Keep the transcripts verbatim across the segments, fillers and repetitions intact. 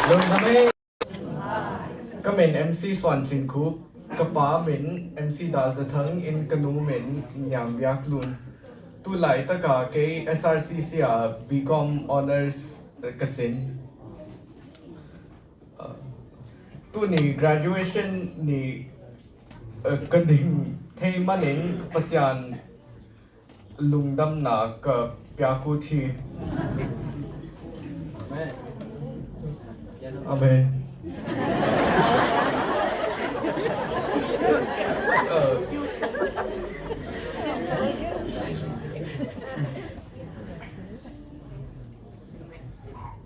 Lungdam ei. Ka min M C Suan Cin Khup, ka pa min M C Dal Za Thang in ka nu min Niang Biak Lun. Tu laitaka kei S R C C ah B Com Honours ka sin. Uh, tuni graduation ni, uh, ka ding thei manin Pasian lungdamna ka piak ut hi. Amen. Uh,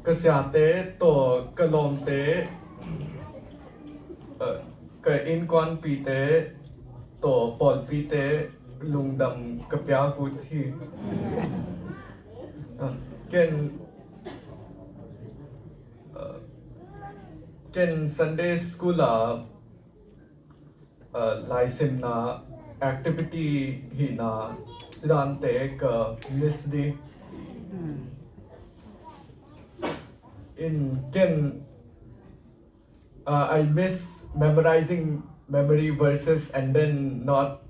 ka siate tawh ka lawmte, uh, ka innkuanpihte tawh pawlpite lungdam ka piak ut hi. Uh, ken, uh, ken Sunday school ah, uh, laisimna activity hihna cidante ka miss dih. In ken, uh, I miss memorizing memory verses and then not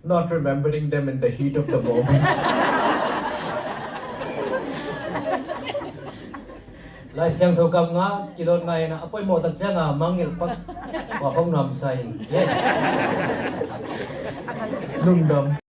not remembering them in the heat of the moment. Lai Siangtho kam nga kilot ngai na a poimawh tak cianga mangngilh pak. Wa hong nuam sa in. Lungdam.